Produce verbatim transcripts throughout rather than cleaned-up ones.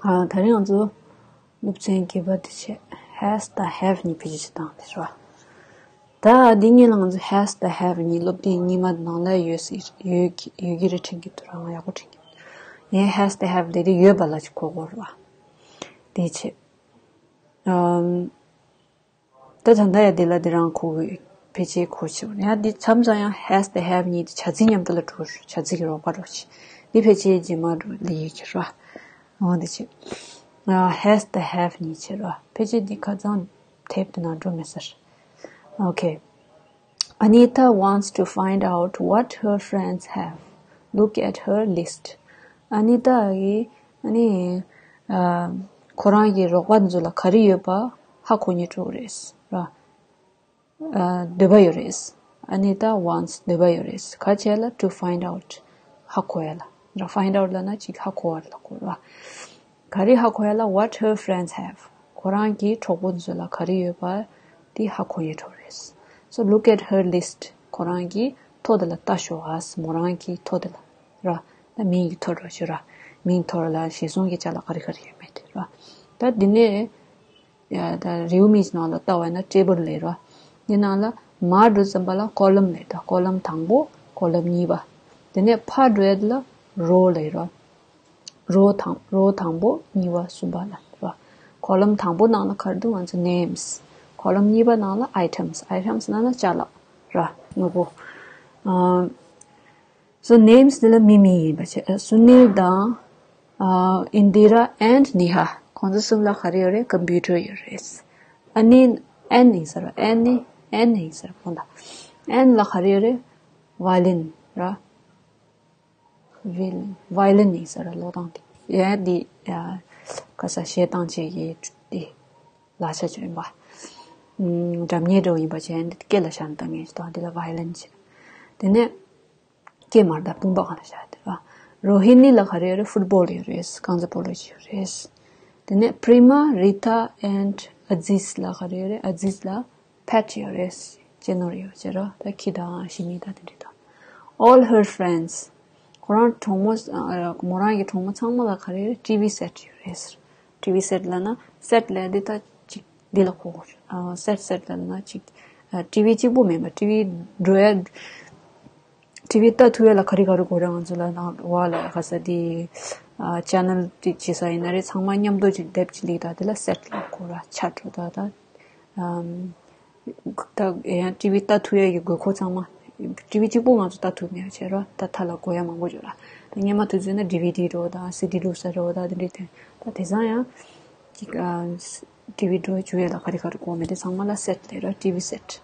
ཨ། ད་རིང་ང་ཚོ་སློབ་ཚན་བརྒྱད་པ་དེ་བྱས། Has དང་have གཉིས་བེད་སྤྱོད་བྱེད་སྟངས་དེ་རེད་བ། ད་འདི་གཉིས་ལ་ང་ཚོ་Has དང་have གཉིས་སློབ་དེབ་རྙིང་མ་ནང་ལ་ཡོད་སྲིད། ཡོད་ཀྱི་ཡོད་ཀྱི་རེད་དྲན་གྱི་འདུག་ར། ང་ཡག་པོ་དྲན་གྱི་འདུག་ངས་Has དང་have དེ་དེ་ཡོད་པ་ལ་ཅིག་གོ་དགོས་རེད་བ། དེ་བྱས། ཨམ། ད་ད་ལྟ་ཡ་འདི་ལ་འདི་རང་གོ་གི། ཕལ་ཆེར་གོ་ཆེ་བ་ཡང་འདི་མཚམས་མཚམས་ཡང་Has དང་have གཉིས་དེ་བྱ་ཚིག་མཉམ་དུ་ལ་འགྲོ་རེད། བྱ་ཚིག་གི་རོགས་པ་འགྲོ་ཆེ། འདི་ཕལ་ཆེར་རྗེས་མ་འགྲོ་ལི་ཡི་གི་ར། འོ་འདི་ཆེ། ཨ། Has དང་have གཉིས་ཆེ་ར། ཕལ་ཆེར་འདི་ཁ་སང་དེབ་དེ་ནང་འགྲོ་མེད་ས་རེད། Okay. Anita wants to find out what her friends have. Look at her list. ཨ་ནི་ཏ་གིས་ཨ་ནི་ཨ་ཁོ་རང་གི་རོགས་པ་ཚོ་ལ་ག་རེ་ཡོད་པ་ཧ་གོ་སྙིང་འདོད་རེད་ར། ཨ་འདོད་པ་ཡོད་རེད། ཨ་ནི་ཏ་wants འདོད་པ་ཡོད་རེད། ག་བྱས་ལ། to find out ཧ་གོ་ཡ་ལ་ར། find out ལབ་ན་ཅིག་ཧ་གོ་བ་ལ་གོ་ར། ག་རེ་ཧ་གོ་ཡ་ལ། what her friends have. ཁོ་རང་གི་གྲོགས་པོ་ཚོ་ལ་ག་རེ་ཡོད་པ་དེ་ཧ་གོ་ཡ་འདོད་རེད། So look at her list. ཁོ་རང་གི་ཐོ་དེ་ལ་ལྟ་ཤོག་ཨ། མོ་རང་གི་ཐོ་དེ་ལ་ར། ད་མིང་གི་ཐོ་ར་ཞུ་ར། མིང་ཐོ་ལ་ཞེ་སོང་གི་ཅ་ལག་ག་རེ་ག་རེ་ཡོད་མེད་དེ་ར། ད་འདི་ནས་ཡ་ད་རེའུ་མིག་ནང་ལ་ལྟ་བ་ན་table ལབ་ར། འདི་ནང་ལ་མར་འགྲོ་ཙམ་པ་ལ་column ལབ། ད་column དང་པོ། column གཉིས་པ། དེ་ནས་ཕར་འགྲོ་ཡ་དེ་ལ་row ལབ་ར། row དང་row དང་པོ། གཉིས་པ། གསུམ་པ་ལ་ར། column དང་པོ་ནང་ལ་ག་རེ་འདུག་ང་ཚོ་names། column གཉིས་པ་ནང་ལ་items། items ནང་ལ་ཅ་ལག་ར། དངོས་པོ། ཨ། So names འདི་ལ་མི་མིང་ཡིན་པ་བྱས། སུ་ནིལ་དང་། ཨ། ཨིན་དི་ར་and ནི་ཧ། ཁོང་ཚོ་གསུམ་ལ་ག་རེ་ཡོད་རེད། computer ཡོད་རེད། ཨ་ནི་and ཡིན་ས་ར། and ནི་and ཡིན་ས་ར་ཁོང་ད། and ལ་ག་རེ་ཡོད་རེད། violin ར། violin violin ཡིན་ས་ར། ཀློག་སྟངས་དེ་ཡ་འདི་ཡ་ག་ས་བཤད་སྟངས་བྱེད་ཀྱི་དེ་ལག་ཆ་ཅིག་ཡིན་པ། ཨམ། སྒྲ་སྙན་འདྲ་བོ་ཡིན་པ་བྱས། འདི་སྐེ་ལ་བཞག་ནས་བཏང་ངེས་ཅིག་དང་། འདི་ལ་violin བྱས། དེ་ནས་སྐེ་མར་དང་དཔུང་པ་སྒང་ལ་བཞག་དེ་ར། རོ་ཧི་ནི་ལ་ག་རེ་ཡོད་རེད། ཕུཊ་བོལ་ཡོད་རེད། རྐང་རྩེད་སྤོ་ལོ་ཅིག་ཡོད་རེད། དེ་ནས་པྲི་མ། རི་ཐ་and ཨ་ཛིས་ལ་ག་རེ་ཡོད་རེད། ཨ་ཛིས་ལ་པེཊ་ཡོད་རེད། གཅེས་ནོར་ཡོད་ཅེས་ར། ད་ཁྱི་དང་ཞི་མི་དང་དེ་འདྲ་དང་། All her friends. ཁོ་རང་གྲོགས་མོ། ཨ། མོ་རང་གི་གྲོགས་མོ་ཚང་མ་ལ་ག་རེ་ཡོད་རེད། ཊི་ཝི་སེཊ་ཡོད་རེད། ཊི་ཝི་སེཊ་ལབ་ན་སེཊ་ལབ་འདི་ད་ཅིག་འདི་ལ་གོ་དགོས། ཨ། སེཊ་སེཊ་ལབ་ན་ཅིག་ཨ། ཊི་ཝི་གཅིག་པོ་མིན་པ། ཊི་ཝི་འགྲོ་ཡ། ཊི་ཝི་ལྟ་ཐུབ་ཡ་ལ་ག་རེ་ག་རེ་དགོས་རེད། ང་ཚོ་ལ་ནང་བ་ལ་ག་ས་དེ། ཨ། ཅེ་ནལ་དེ་བྱེད་ས་ཡིན་ན་རེད། ཚང་མ་མཉམ་དུ་ཅིག་དེབ་ཅིག་སླེབས། ད་དེ་ལ་སེཊ་ལབ་དགོས་ར། ཆ་འགྲོ་ད་ད། ཨམ། ད་ཡང་ཊི་ཝི་ལྟ་ཐུབ་ཡ་གི་དགོས་མཁོ་ཚང་མ། ཊི་ཝི་གཅིག་པོ་ང་ཚོ་ལྟ་ཐུབ་མེད་བྱས་ར། ད་ཐ་ལ་དགོས་ཡ་མང་པོ་ཡོད་ར། ད་སྔོན་མ་དུས་ཚོད་ན་ཌི་ཝི་ཌི་འགྲོ་དང་སི་ཌི་བླུགས་ས་འགྲོ་དང་དེ་འདྲའི་དོན། ད་དེང་སང་ཡང་ཅིག་ཨ། ཊི་ཝི་འགྲོ་བཅུག་ཡ་ལ་ག་རེ་ག་རེ་དགོས་མེད་དེ་ཚང་མ་ལ་སེཊ་ལབ་ར། ཊི་ཝི་སེཊ།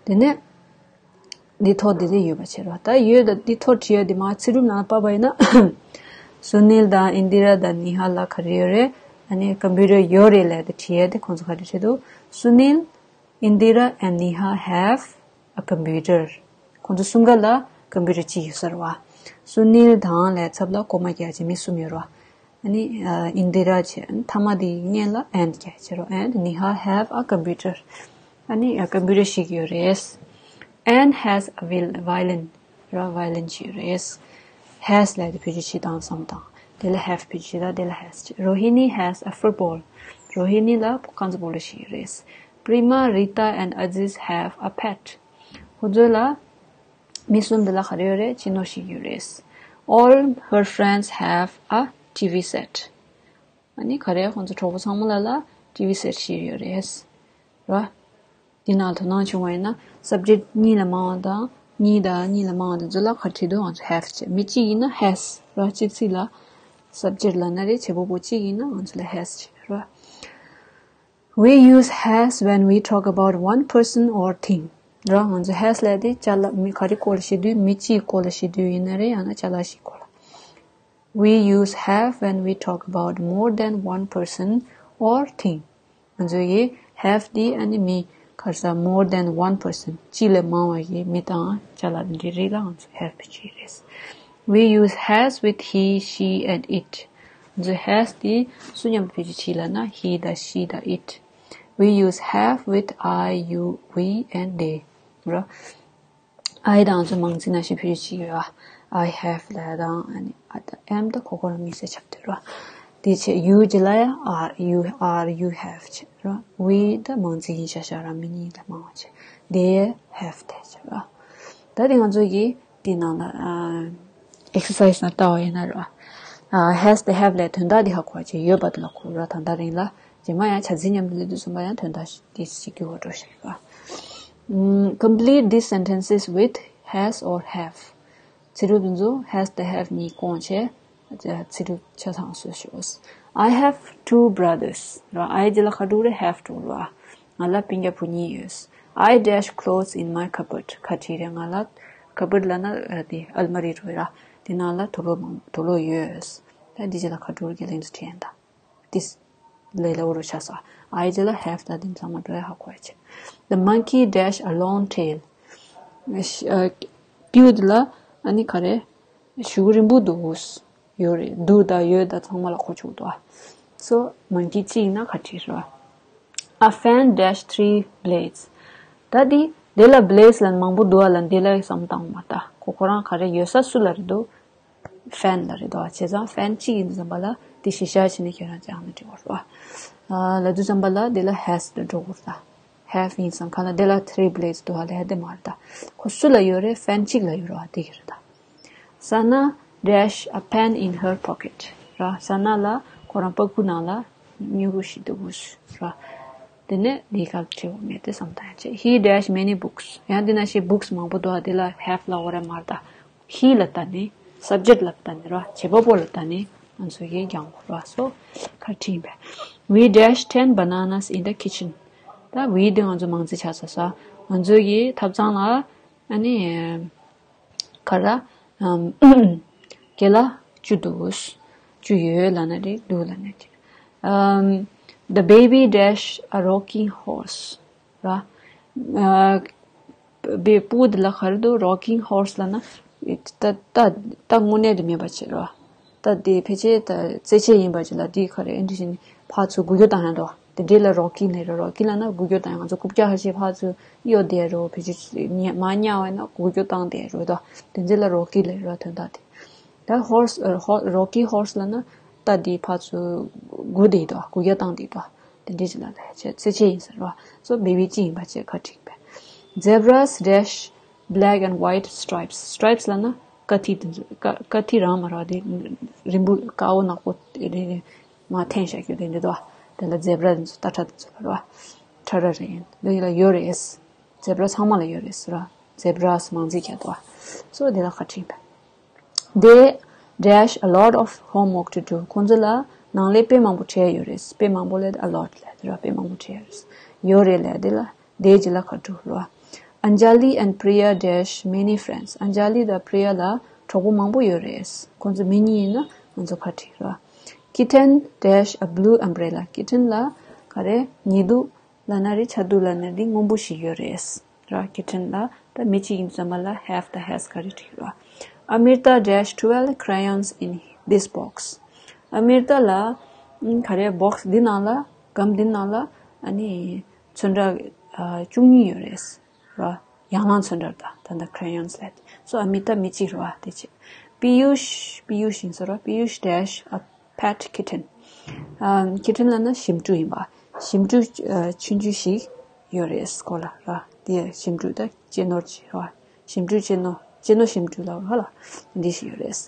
དེ་ནས་འདི་ཐོག་འདི་འདི་ཡོད་པ་བྱས་ར། ད་ཡོད་ད་འདི་ཐོག་བྲིས་ཡ་དེ་མར་ཚིག་གྲུབ་ནང་ཕབ་པ་ཡིན་ན། སུ་ནིལ་དང་ཨིན་དི་ར་དང་ནི་ཧ་ལ་ག་རེ་ཡོད་རེད། ཨ་ནི་ཀམ་པུ་ཊར་ཡོད་རེད་ལབ་དེ་བྲིས་ཡ་དེ་ཁོང་ཚོ་ག་རེ་བྲིས་འདུག་སུ་ནིལ། Indira and Neha have a computer. ཁོང་ཚོ་གསུམ་ཀ་ལ་ཀམ་པུ་ཊར་གཅིག་ཡོད་ས་རེད་བ། སུ་ནིལ་དང་ལབ་ཚབ་ལ་ཀོ་མ་རྒྱག་བྱས་མི་གསུམ་ཡོད་རེད་བ། ཨ་ནི་ཨ་ཨིན་དི་ར་བྱས། མཐའ་མ་དེའི་སྔོན་ལ་and རྒྱག་བྱས་རེད་བ། And Neha have a computer. ཨ་ནི་ཨ་ཀམ་པུ་ཊར་ཞིག་ཡོད་རེད། And has a viol- violin. ར། violin ཞིག་ཡོད་རེད། has ལབ་དེ་བེད་སྤྱོད་བྱེད་སྟངས་བསམ་བློ་བཏང་། དེ་ལ་have བེད་སྤྱོད་བྱེད་སྟངས་དེ་ལ་has བྱེད། Rohini has a football. རོ་ཧི་ནི་ལ་རྐང་རྩེད་སྤོ་ལོ་ཞིག་ཡོད་རེད། Prima, Rita and Aziz have a pet. ཁོ་ཚོ་ལ་མི་གསུམ་དེ་ལ་ག་རེ་ཡོད་རེད། གཅེས་ནོར་ཞིག་ཡོད་རེད། All her friends have a ཊི་ཝི་སེཊ. ཨ་ནི་ག་རེ། ཁོང་ཚོ་གྲོགས་པོ་ཚང་མ་ལ་ལ་ཊི་ཝི་སེཊ་ཞིག་ཡོད་རེད། ར། འདི་ནང་དོ་སྣང་བྱུང་བ་ཡིན་ན་སབ་ཇེཀ་གཉིས་ལས་མང་བ་དང་། གཉིས་དང་གཉིས་ལས་མང་བ་དེ་ཚོ་ལ་ག་རེ་བྲིས་འདུག་ང་ཚོ་have བྱས། མི་གཅིག་ཡིན་ན་has ར། སྤྱི་ཚིག་ལ་སབ་ཇེཀ་ལབ་ན་རེད། བྱེད་པ་པོ་གཅིག་ཡིན་ན་ང་ཚོ་ལ་has བྱས་ར། We use has when we talk about one person or thing. ར། ང་ཚོ་has ལབ་དེ་ཅ་ལག་མི་ག་རེ་སྐོར་ལ་བཤད་དུས། མི་གཅིག་སྐོར་ལ་བཤད་དུས་ཡིན་ན་རེད། ཡང་ན་ཅ་ལག་ཞིག་སྐོར་ལ། We use have when we talk about more than one person or thing. ང་ཚོ་ཡི་have འདི་ཨ་ནི་མི་ག་རེ་ཟ། more than one person གཅིག་ལས་མང་བ་ཡི་མི་དང་ཅ་ལག་འདི་རིགས་ལ་ང་ཚོ་have བེད་སྤྱོད་རེད། We use has with he, she and it. ང་ཚོ་has འདི་སུ་མཉམ་དུ་བེད་སྤྱོད་བྱེད་ལབ་ན་he དང་she དང་it. We use have with I, you, we and they. ར། I དང་ང་ཚོ་མང་ཚིག་ནང་བཞིན་བེད་སྤྱོད་བྱེད་ཀྱི་ཡོད། I have ལབ་དང་། ཨ་ནི་I དང་am དང་ཁོ་ཁོ་རང་མིང་གསལ་ཁྱབ་དེ་ར། དེ་བྱས་you་རྗེས་ལ་ཡང་are, you are, you have་བྱས་ར། We་ད་མང་ཚིག་ཡིན་ཤག་ཤག་ར། མི་གཉིས་ད་མང་བ་བྱས། They་have་དེ་བྱས་ར། ད་དེ་ང་ཚོ་གིས་དེ་ནང་ལ་ཨ་exercise་ནང་ལྟ་བ་ཡིན་ན་ར། ཨ་has དང་have་ལས་དོན་དག་དེ་ཧ་གོ་བ་བྱས། ཡོད་པ་དེ་ལ་གོ་ར། ད་ལྟ་རིང་ལ་རྗེས་མ་ཡང་བྱ་ཚིག་མཉམ་དུ་སླེབས་དུས་ཙམ་པ་ཡང་དོན་དག་དེ་ཞིག་གི་འོག་འགྲོ་ཞིག་ར། ཨམ། Complete these sentences with has or have. ཚིག་གྲུབ་འདི་ཚོ་has དང་have་གཉིས་བསྐོང་བྱས་ཚིག་གྲུབ་ཆ་ཚང་བཟོ་ཤོག I have two brothers་ར། I་རྗེས་ལ་ག་འགྲོ་རེད། have་འགྲོ་ར། ང་ལ་སྤུན་ཀྱག་བུ་གཉིས་ཡོད། I dash clothes in my cupboard. ག་རེ་རེད། ང་ལ་cupboard་ལབ་ན་དེ་ཨལ་མ་རི་འགྲོ་ར། དེ་ནང་ལ་དུག་ལོག་མང་དུག་ལོག་ཡོད། ད་འདི་རྗེས་ལ་ག་འགྲོ་རེད། རྒྱ་ལན་དུ་དྲན་ད། This་ལས་སླ་བོ་རུ་ཆགས་སོང་། I་རྗེས་ལ་have་དང་དེ་ཚང་མ་འགྲོ་ཡ་ཧ་གོ་ཡ་བྱས། The monkey dash a long tail. སྤྱིའུ་འདི་ལ་ཨ་ནི་ག་རེ་གཞུ་རིང་པོ་འདུག་ཡོད་རེད། འདུག་དང་ཡོད་དང་ཚང་མ་ལ་གོ་ཆོག་འདུག So monkey་གཅིག་ཡིན་ན་ག་རེ་རེད། A fan dash three blades. ད་འདི་འདི་ལ་blades་ལ་མང་པོ་འདུག་ཨ་ལ་འདི་ལ་བསམ་བཏང་མ་ལྟ། ཁོ་ཁོ་རང་ག་རེ་ཡོད་ས་སུ་ལ་རེད་འདུག fan་ལ་རེད་དོ། བྱས་ཙང་fan་གཅིག་ཡིན་དུས་ཙམ་པ་ལ་དེ་གཞི་བཞག་བྱས་ནས་ཁྱེད་རང་ཅང་ནས་འབྲི་བར་རོ། ལབ་དུས་ཙམ་པ་ལ་དེ་ལ་has་དུ་འགྲོ་དགོས་རེད་ད། have་ཡིན་ཙང་གང་ལ་དེ་ལ་three blades་འདུག་ལབ་དེ་མ་རེད་ད། ཁོ་སུ་ལ་ཡོད་རེད། fan་གཅིག་ལ་ཡོད་རེད་བ། དེ་གི་རེད་ད། Sana dash a pen in her pocket་ར། ས་ན་ལ་ཁོ་རང་པར་ཁུག་ནང་ལ་སྨྱུ་གུ་ཞིག་འདུག་ར། དེ་ནས་འདི་ག་ལ་བྲིས་པ་མེད་དེ་བསམ་བཏང་ཡ་བྱས། He dash many books་ཡང་འདི་ན་ཞིག་books་མང་པོ་འདུག་ཨ། དེ་ལ་have་ལ་འོ་ར་མ་རེད་ད། He་ལ་ལྟ་ནི་subject་ལ་ལྟ་ནི་ར། བྱེད་པ་པོ་ལ་ལྟ་ནི་ང་ཚོ་གིས་རྒྱག་དགོས་ར། So་ཁ་བྲིས་པས། We dash ten bananas in the kitchen. ད་we་འདི་ང་ཚོ་མང་ཚིག་ཆགས་ཚར་ས། ང་ཚོ་གི་ཐབ་ཚང་ལ་ཨ་ནི་ག་ར་ཨམ་ཀེ་ལ་བཅུ་འདུག་བཅུ་ཡོད་ལབ་ན་རེད། འདུག་ལབ་ན་རེད། ཨམ། The baby dash a rocking horse. ར། ཨ། བའི་སྤུ་གུ་འདི་ལ་ག་རེ་འདུག rocking horse་ལབ་ན། ད་ད་ད་དངོས་གནས་དེ་མེད་པ་བྱེད་རོ། ད་དེ་ཕལ་ཆེར་ད་རྩེད་ཆས་ཡིན་པ་ཅིག་ལ་དེ་ག་རེ་ཨེ་འདྲ་ཞིག་ནི་ཕར་ཚུར་འགུལ་སྐྱོད་བཏང་ཡ་འདུག་དེ་འདྲས་ལ་rocking་ལབ་རོ། rocking་ལབ་ན་འགུལ་སྐྱོད་བཏང་ཡ། ང་ཚོ་རྐུབ་བཀྱག་ཧ་ཅིག་ཕར་ཚུར་གཡོ་བསྡད་རོ། ཕལ་ཆེར་མར་བརྙ་བ་ན་འགུལ་སྐྱོད་བཏང་བསྡད་རོ། ད་དེ་འདྲས་ལ་rocking་ལབ་རོ། དོན་དག་དེ། ད་horse་ཨ་ho- rocking horse་ལབ་ན་ད་དེ་ཕར་ཚུར་འགུལ་བསྡད་འདུག་འགུལ་སྐྱོད་བཏང་བསྡད་འདུག་དེ་འདྲས་ཅིག་ལ་ལབ་ཡ་བྱས། རྩེད་ཆས་ཡིན་ཟེར་རོ། So baby་གཅིག་ཡིན་པ་བྱས་ཁ་བྲིས་པས། Zebras dash black and white stripes. Stripes་ལབ་ན་ཀ་ཐིག་དེ་ཚོ། ཀ་ཀ་ཐིག་རང་མ་རེད་བ། དེ་རིང་པོ་དཀར་པོ་ནག་པོ་དེ་རེ་རེ་མར་འཐེན་བཞག་རྒྱུ་དེ་འདྲ་འདུག་དེ་ལ་zebra་དེ་ཚོ། རྟ་ཁྲ་དེ་ཚོ་ལ་རེད་བ། ཁྲ་ར་རེད། ཡིན་འདི་ལ་ཡོད་རེད། zebra་ཚང་མ་ལ་ཡོད་རེད་ཟེར་བ། zebras་མང་ཚིག་རྒྱག་འདུག So་དེ་ལ་ཁ་བྲིས་པས། They dash a lot of homework to do. ཁོང་ཚོ་ལ་ནང་ལས་དཔེ་མང་པོ་བྲིས་ཡོད་རེད། དཔེ་མང་པོ་ལབ་a lot་ལབ་དེ་ར། དཔེ་མང་པོ་བྲིས་ཡོད་རེད། ཡོད་རེད་ལབ་དེ་ལ་དེ་རྗེས་ལ་ག་འགྲོ་ར། Anjali and Priya dash many friends. Anjali་དང་Priya་ལ་གྲོགས་པོ་མང་པོ་ཡོད་རེད། ཁོང་ཚོ་མི་གཉིས་ཡིན་ན་ང་ཚོ་ག་འགྲིག་ར། Kitten dash a blue umbrella. Kitten་ལ་ག་རེ་ཉི་གདུགས་ལབ་ན་རེད། ཆ་གདུགས་ལབ་ན་རེད། སྔོན་པོ་ཞིག་ཡོད་རེད་ར། Kitten་ལ་ད་མི་གཅིག་ཡིན་ཙམ་པ་ལ་have་དང་has་ག་རེ་འགྲིག་ར། Amrita dash twelve crayons in this box. Amrita་ལ་ག་རེ་box་འདི་ནང་ལ་སྒམ་འདི་ནང་ལ་ཨ་ནི་ཚོན་ཁྲ་བཅུ་གཉིས་ཡོད་རེད་ར། ཡང་ལང་ཚོན་ཁྲ་ད་ད་ད་crayons་ལབ་དེ། So་ཨ་མི་ད་མི་གཅིག་རེད་བ། དེ་བྱས། Piyush Piyush་ཡིན་ས་ར། Piyush dash a pet kitten. Kitten་ལབ་ན་ཞིམ་ཕྲུག་ཡིན་པ། ཞིམ་ཕྲུག་ཆུང་ཆུང་ཞིག་ཡོད་རེད་ཁོ་ལ་ར། དེ་ཞིམ་ཕྲུག་ད་གཅེས་ནོར་ཅིག་ར། ཞིམ་ཕྲུག་གཅེས་ནོར། གཅེས་ནོར་ཞིམ་ཕྲུག་ལ་ར་ལ་འདི་ཞིག་ཡོད་རེད།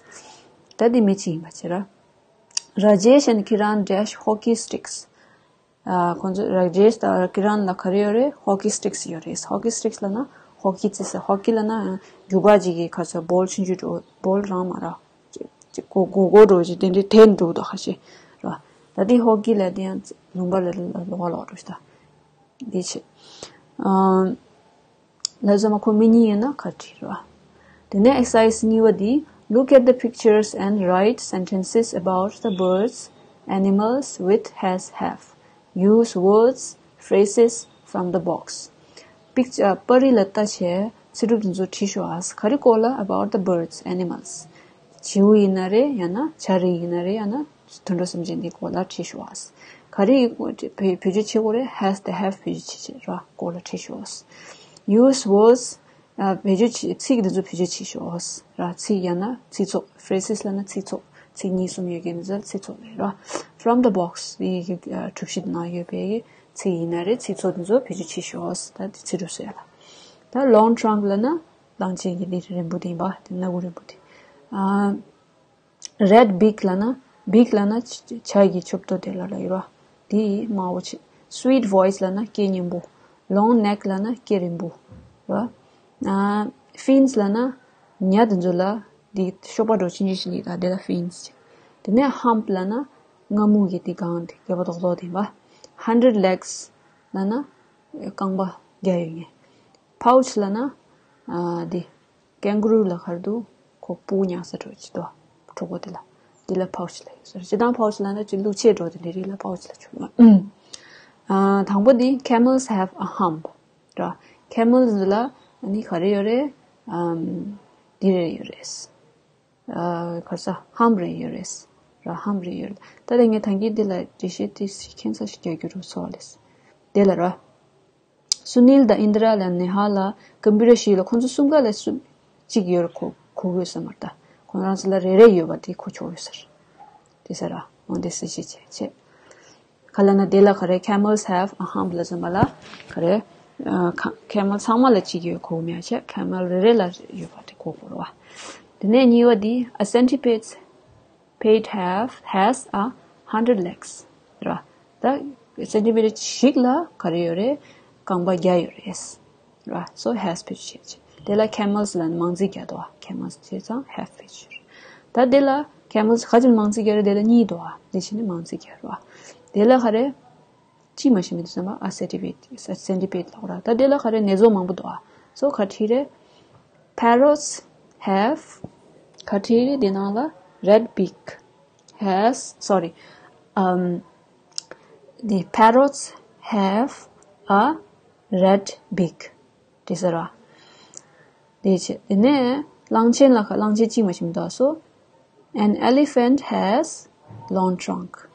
ད་དེ་མི་གཅིག་ཡིན་པ་བྱས་ར། Rajesh and Kiran dash hockey sticks. ཁོང་ཚོ་Rajesh་དང་Kiran་ལ་ག་རེ་ཡོད་རེད། hockey sticks་ཡོད་རེད། hockey sticks་ལབ་ན་ཧོ་ཀི་རྩེད་ས། ཧོ་ཀི་ལབ་ན་རྒྱུག་པ་ཅིག་གི་ཁ་ཚ་ball་ཆུང་ཆུང་འགྲོ། ball་རང་མ་ར། ཅིག་ཅིག་གོ་གོ་གོ་འགྲོ་ཅིག་དེ་འདྲའི་དེ་འགྲོ་འདུག་ཁ་ཤས་ར། ད་དེ་ཧོ་ཀི་ལབ་དེ་ཡང་ལུང་པ་ལ་ལ་ལོག་ལོག་འགྲོ་ཞིག་ད། འདི་བྱེད། ལ་ཟ་མ་ཁོ་མི་གཉིས་ཡིན་ན་ག་འགྲིག་ར། དེ་ནས་exercise་གཉིས་པ་འདི། Look at the pictures and write sentences about the birds, animals with has, have. Use words, phrases from the box. Picture པར་རིས་ལ་ལྟ་བྱས་ཚིག་གྲུབ་དེ་ཚོ་བྲིས་ཤོག་ཨ། ག་རེ་སྐོར་ལ། about the birds, animals. བྱིའུ་ཡིན་ན་རེད། ཡང་ན་བྱ་རིགས་ཡིན་ན་རེད། ཡང་ན་དུད་འགྲོ་སེམས་ཅན་འདིའི་སྐོར་ལ་བྲིས་ཤོག་ཨ། ག་རེ་བེད་སྤྱོད་བྱེད་དགོས་རེད། has་དང་have་བེད་སྤྱོད་བྱེད་བྱེད་ར། སྐོར་ལ་བྲིས་ཤོག་ཨ། Use words བེད་སྤྱོད་བྱེད། ཚིག་འདི་ཚོ་བེད་སྤྱོད་བྱེད་ཤོག་ར། ཚིག་ཡང་ན་ཚིག་ཚོགས། phrases་ལབ་ན་ཚིག་ཚོགས། ཚིག་གཉིས་གསུམ་ཡོད་མཁན་དེ་ཚོ་ཚིག་ཚོགས་རེད་ར། From the box དེ་གི་གྲུ་བཞི་ནང་ཡོད་པའི་གི་ཚིག་ཡིན་ན་རེད། ཚིག་ཚོགས་དེ་ཚོ་བེད་སྤྱོད་བྱེད་ཤོག་ད་དེ་ཚིག་གྲུབ་བཟོ་ཡ་ལ། ད་long trunk ལབ་ན་གླང་ཆེན་གྱི་དེ་རིང་པོ་དེ་ཡིན་པ། དེ་སྣ་ཁུག་རིང་པོ་དེ། ཨ། Red beak ལབ་ན། Beak ལབ་ན་བྱ་གི་མཆུ་ཏོ་དེ་ལ་ལ་ཡོད་ར། དེ་དམར་པོ་ཆེ། Sweet voice ལབ་ན་སྐད་སྙན་པོ། Long neck ལབ་ན་སྐེ་རིང་པོ་ར། ཨ། Fins ལབ་ན་ཉ་དེ་ཚོ་ལ་དེ་གཤོག་པ་འདྲ་ཆུང་ཆུང་ཞིག་ཡོད་ད། དེ་ལ་fins ཟེར། དེ་ནས་hump ལབ་ན་རྔ་མོང་གི་དེ་སྒང་དེ་རྒྱབ་པ་རྡོག་རྡོག་དེ་ཡིན་པ། Hundred legs ལབ་ན་རྐང་པ་བརྒྱ་ཡོད་མཁན། Pouch ལབ་ན། ཨ། འདི། Kangaroo ལ་ག་རེ་འདུག་ཁོ་སྤུ་གུ་ཉར་ས་འདྲ་ཅིག་འདུག་གྲོགས་པོ་དེ་ལ། འདི་ལ་pouch ལབ་ཡོད་ས་རེད། སྤྱིར་བཏང་pouch ལབ་ན་ཅིག་བླུགས་ཆས་འདྲ་དེ་འདྲའི་རིགས་ལ་pouch ལབ་ཆོག་གི། ཨ། དང་པོ་འདི། Camels have a hump ར། Camels ལ་ཨ་ནི་ག་རེ་ཡོད་རེད། ཨམ། འདི་རེ་ཡོད་རེད། ཨ། ག་རེ་ཟ། hump རེ་ཡོད་རེད། ར། hump རེ་ཡོད་རེད། ད་ལྟ་ངས་ད་གིན་འདི་ལ་འགྲེལ་བཤད་དེ་ཁྱད་མཚར་ཞིག་རྒྱག་རྒྱུ་རུ་ཚོར་བ་ལས། དེ་ལ་ར། Sunil དང་Indra ལ་Nehal ལ་ཀམ་པུ་ཊར་ཞིག་ལ་ཁོང་ཚོ་གསུམ་ཀ་ལ་སུ་གཅིག་ཡོད་རེད། གོ་གོ་དགོས་ས་མ་རེད་ད། ཁོང་རང་ཚོ་ལ་རེ་རེ་ཡོད་པ་དེ་གོ་ཆོག་ཡོད་ས་རེད། དེ་ས་ར། འོ་དེ་སུ་ཞིག་བྱས་བྱས། ག་ལ་ན་དེ་ལ་ག་རེ། Camels have a hump ལ་ཟེར་མ་ལ་ག་རེ། ཨ། ཁ། Camel ཚང་མ་ལ་གཅིག་ཡོད་གོ་མེད་བྱས། Camel རེ་རེ་ལ་ཡོད་པ་དེ་གོ་དགོས་རེད་བ། དེ་ནས་གཉིས་པ་དེ། A centipede pate have has a hundred legs ར། ད་སེན་ཊི་མི་ཊར་ཞིག་ལ་ག་རེ་ཡོད་རེད། རྐང་པ་བརྒྱ་ཡོད་རེད་ར། So has བེད་སྤྱོད་བྱེད་ཀྱི། དེ་ལ་camels ལ་ནི་མང་ཚིག་བརྒྱབ་འདུག་ག Camels བྱས་ཙང་have བེད་སྤྱོད་རེད། ད་དེ་ལ་camels ག་ཅིག་མང་ཚིག་བརྒྱབ་རེད། དེ་ལ་གཉིས་འདུག་ག་དེ་བྱས་ནས་མང་ཚིག་བརྒྱབ་རེད་བ། དེ་ལ་ག་རེ། ཅི་མ་ཤེས་མི་འདུག་བསམ་པ། ཨ། སེན་ཊི་མི་ཊར། སེན་ཊི་མི་ཊར་ལབ་ར། ད་དེ་ལ་ག་རེ། ནེ་ཙོ་མང་པོ་འདུག་ག So ག་བྲིས་རེད། Parrots have ག་བྲིས་རེད། དེ་ནང་ལ་red beak has, sorry, um, the parrots have a red beak བྲིས་ས་ར། དེ་བྱས། དེ་ནས་གླང་ཆེན་ལ་ག་གླང་ཆེན་གཅིག་མ་ཤེས་མི་འདུག So an elephant has long trunk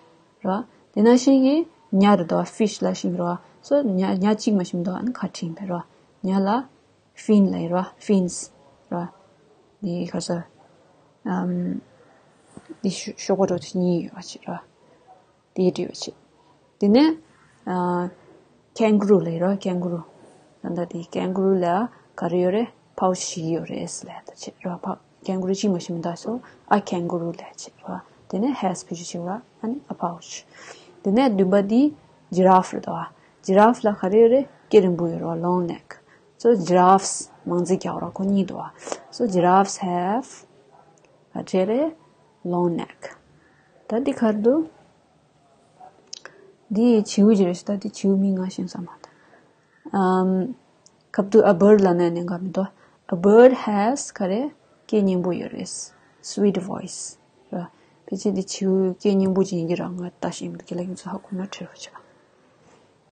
ར། དེ་ནང་བཞིན་གྱི་ཉ་རེད་འདུག fish ལ་ཤེས་ར། So ཉ་ཉ་གཅིག་མ་ཤེས་མི་འདུག་ཨ་ནི་ག་བྲིས་པ་ར། ཉ་ལ་fin ལབ་ཡོད་ར། fins ར། འདི་ག་ས། ཨམ། འདི་གཤོག་པ་འདྲ་གཉིས་ཡོད་པ་ཅིག་ར། དེ་འདྲ་ཡོད་ཅིག་དེ་ནས། ཨ། kangaroo ལབ་ཡོད་ར། kangaroo ད་ལྟ་དེ་kangaroo ལ་ག་རེ་ཡོད་རེད། pouch ཞིག་ཡོད་རེད་ལབ་ད་ཅིག་ར། པ། kangaroo གཅིག་མ་ཤེས་མི་འདུག So a kangaroo ལབ་ཅིག་ར། དེ་ནས་has བེད་སྤྱོད་བྱེད་ར། ཨ་ནི་a pouch དེ་ནས་བདུན་པ་དེ་giraffe རེད་འདུག་ག Giraffe ལ་ག་རེ་ཡོད་རེད། སྐེ་རིང་པོ་ཡོད་ར། long neck So giraffes མང་ཚིག་རྒྱག་ར། ཁོ་གཉིས་འདུག་ག So giraffes have ག་རེ་རེད། long neck ད་འདི་ག་རེ་འདུག་འདི་བྱིའུ་ཅིག་རེད་ཤག་ད་འདི་བྱིའུ་མིང་ང་ཤེས་ས་མ་ད། ཨམ། ཁབ་ཏུ་a bird ལབ་ན་ནི་འགའ་མི་འདུག A bird has ག་རེ། སྐད་སྙན་པོ་ཡོད་རེད། Sweet voice ར། ཕལ་ཆེར་འདི་བྱིའུ་སྐད་སྙན་པོ་ཅིག་ཡིན་གྱི་ར། ང་ལྟ་ཤེས་མི་འདུག་ཁྱེད་ལ་ཡིན་ཚུལ་ཧ་གོ་ན་ཁྲེལ་བ་ཆགས།